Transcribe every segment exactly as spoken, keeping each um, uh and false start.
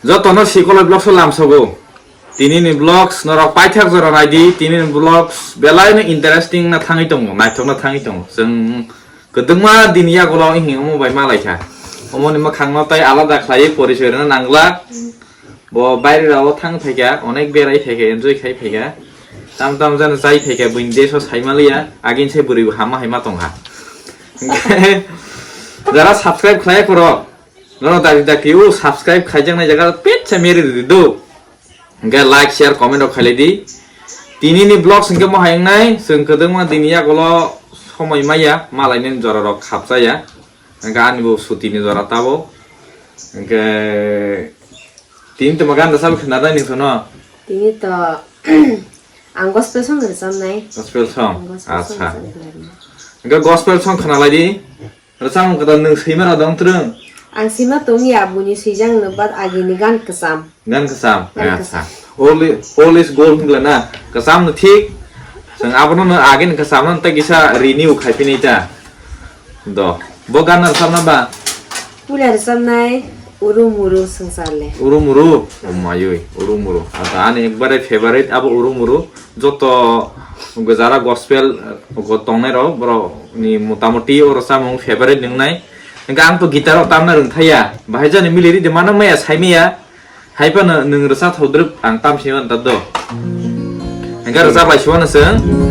Jotono Sikoloi Vlogs o lamsogo. Tinini vlogs norok paithak jora naidi, tinini vlogs belaino interesting na thangwi tongo, naithok na thangwi tongo. Chwng kwdwkma dini yagulo hinwi omo bai malaikha. Omoni mwkhangno tai alada khlaiwi porichoi rwna nangla. Bo baire rao thang phaikha, onek berai phaikha, enjoy khai phaikha. Tam tam jani chai phaikha, buini desh o sai maliya, agini sai bwrwi bo hama hai ma tongkha. Jara subscribe khlai khoro, nono dakti dakti o subscribe khaijaknai jaga petsa meri rwdi do. Hingke like, share, comment rok khailai di. Tinini vlogs hingke mo hai wngnai, chwng kwdwkma dini yagulo somoi maya, malaini jora rok khapchaya. Hingke ani bo sutini jora tabo. Hingke tini tongma gan rwchapwi khwnarnai nini sono? Tini to ang gospel song rwchapnai. Gospel song? Ang gospel song Acha. Rwchapnai. Hingke gospel song khwnalai di. Rwchapmung kwtal nwng swima rw dong twrwng? Ang swima tongya, buini swijak no, but agini gan kwcham. Gan kwcham? Gan Acha. Kwcham. All i-, all is gold hwnla na? Kwcham no thik. Chwng abono no agini kwcham no tei kisa renew khai phini ta. Do. Bo gan rwchapna ba? Puila rwchapnai Uru Muru Swngchar Le. Uru Muru? O mayui, Uru Muru. Ata ani ekbare favorite abo Uru Muru. Joto gwjara gospel, eh, go tongnai rok, borok ni motamoti o rwchapmung favorite nungnai. Hingke ang to guitar o tamna rwngthaya. Bahai jani miliri de mano maya saimaya. Hai phano nwng rwchapthok drwp ang tamsima ta do. Hingke rwchap bai sima no chwng.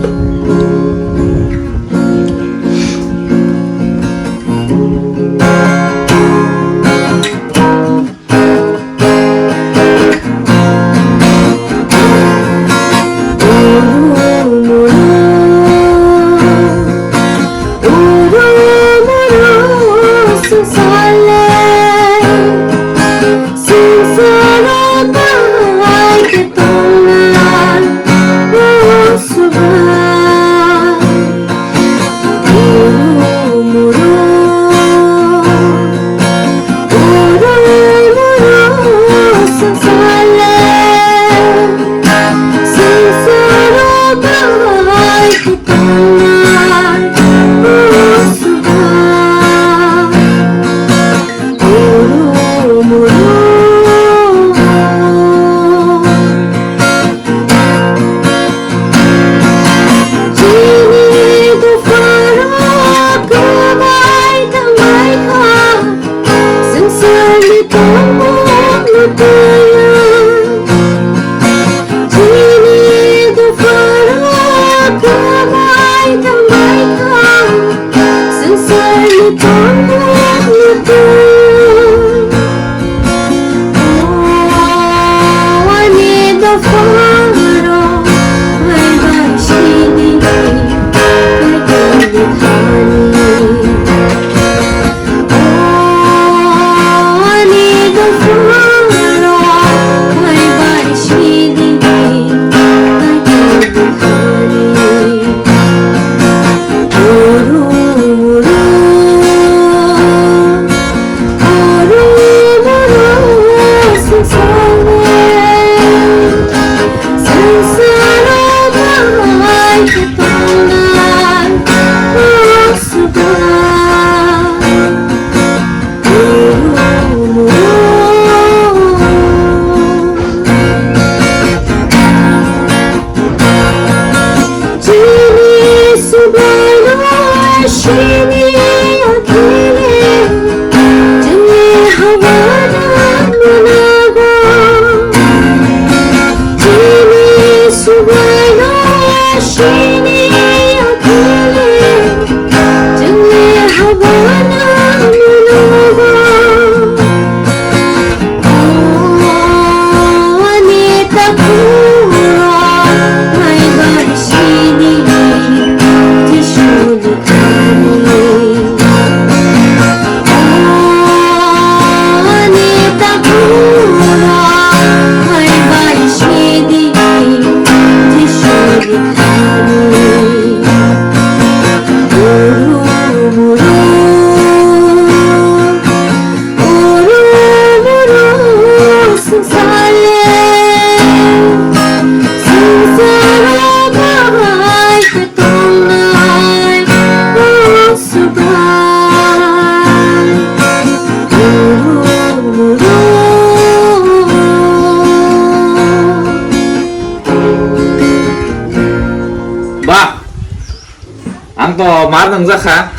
O, mar nang jakha.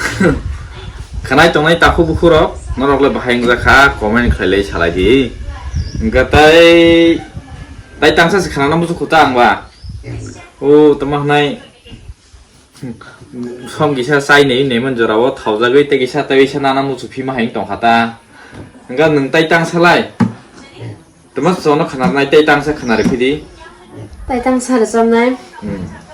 Khanai tongnai takhuk bukhurok, norok le bahai wng jakha, comment khlai lai salai di. Wngkha tai, tai tangsa se khana muchuk khuta ang ba. O, tama hnai. Som kisa chai nei, nei man jora o thaujagwi tei kisa tei kisa nana muchuk phima hai tong kha ta. Wngkha nwng tai tangsa lai. Tama sono khana nai tai tangsa khana rw phidi. Tai tangsa rw chamnai. Hmm.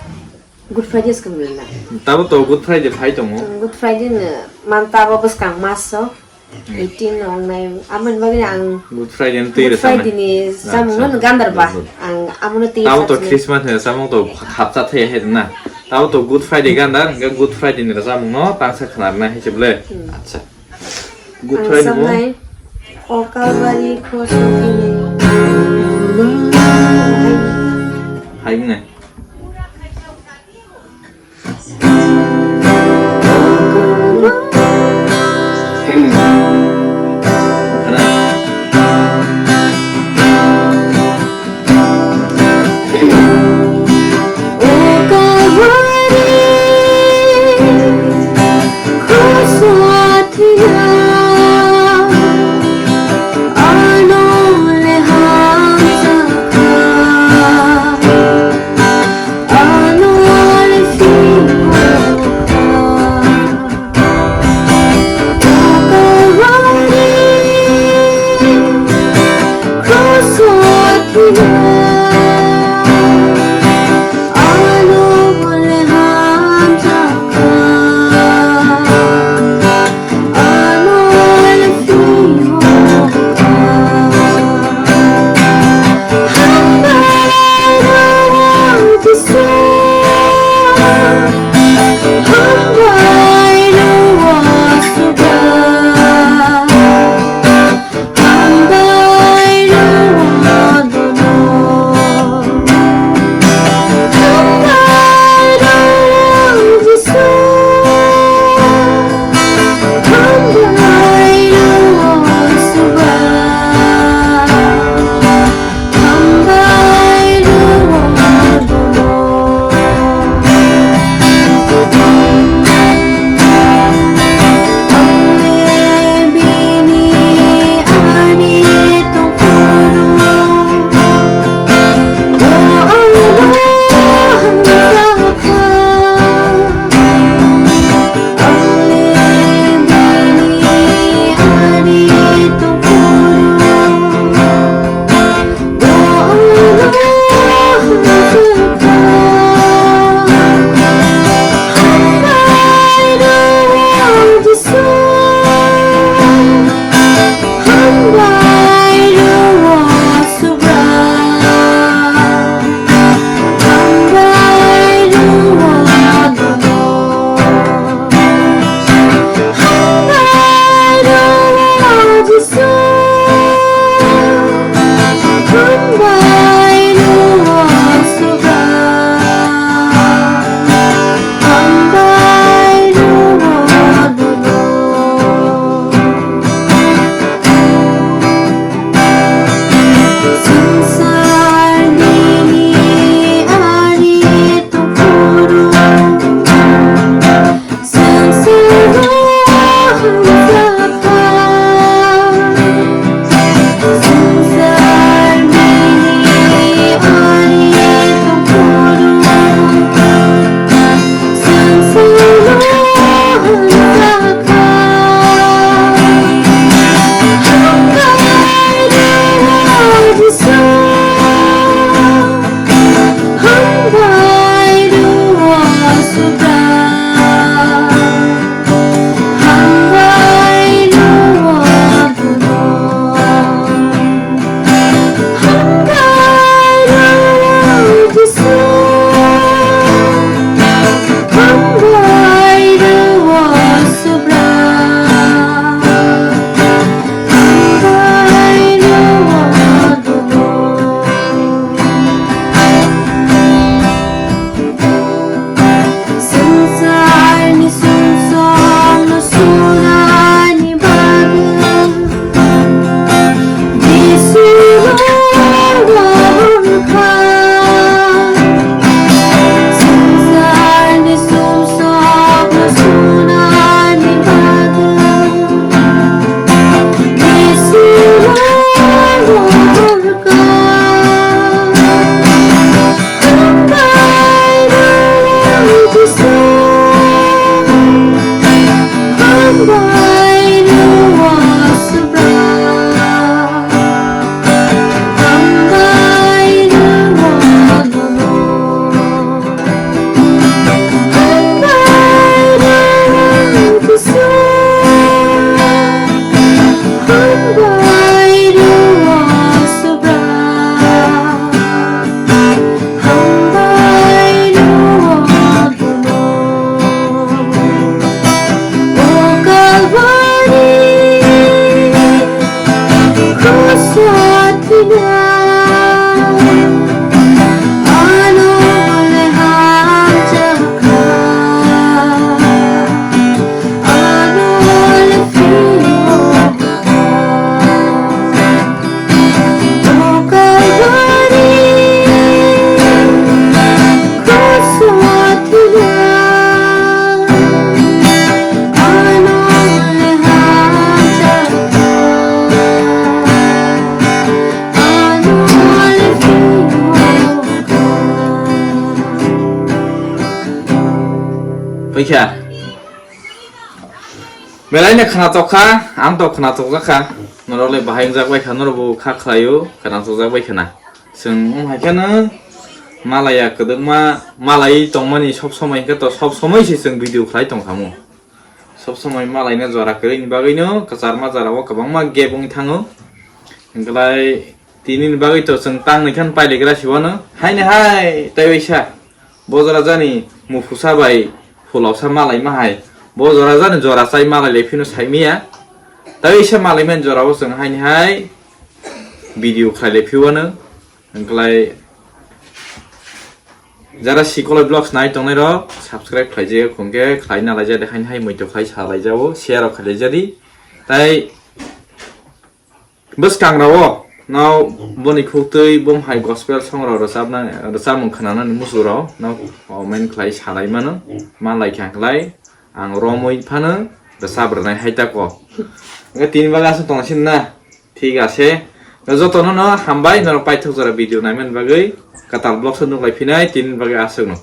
Good Friday swkang nang na. Tabo to Good Friday phai tongo. Ang Good Friday no man tabo bwskang maso. Hmm. Eighteen no wngnai. Amoni bagwi ang Good Friday no twi Good rwchapnai. Friday ni chamung no gandar ba. Good. Ang amono twi Tabo to rwchapnai. Christmas ni chamung to hapsa thai hai na. Tabo to Good Friday gandar, hingke Good Friday ni chamung no tangsa khana rwnai hai se ble. Hmm. Acha. Good Friday mo. Ang sanai o Kalbari khosok kini. Hai ne. Paikha. Belai no khwnatok kha, ang to khwnatok jak kha. Norok le bahai wngjak bai kha, norok bo kha khlaio, khwnatok jak bai khwna. Chwng wng hai kheno malaya kwdwkma, malai tongmani sob somoi hwnkhe to sob somoi se chwng video khlai tong kha mo. Sob somoi malai no jora kwrwi ni bagwi no kwchar ma jora o kwbangma gap wng thango. Hwnkhlai tini ni bagwi to chwng tang ni khan pailigra si wano. Hai ni hai, tai waisa. Bo jora jani muphusa bai phuloksa malai ma hai. Bo jora jani jora chai malai le phino sai miya. Tai waisa malai man jora o chwng hai ni hai video khlai le phi wano. Hwnkhlai jara Sikoloi Vlogs nai tongnai rok subscribe khlai je khungke khlai na lai ja de hai ni hai muitu khlai sa lai ja o share rok khlai ja di. Tai bwskang rao no boni khuktwi bom hai gospel song rok rwchapna, rwchapmung khwnanani musu rao no comment khlai salai mano, ma lai kha khlai ang romwi phano rwchap rwnai hai tako. Hwnkhe tini bagwi aswk tongsin na, thik ase. Jotono no hambai norok paithak jora video naimani bagwi, Kwtal Vlogs o nuk lai phinai tini bagwi aswk no.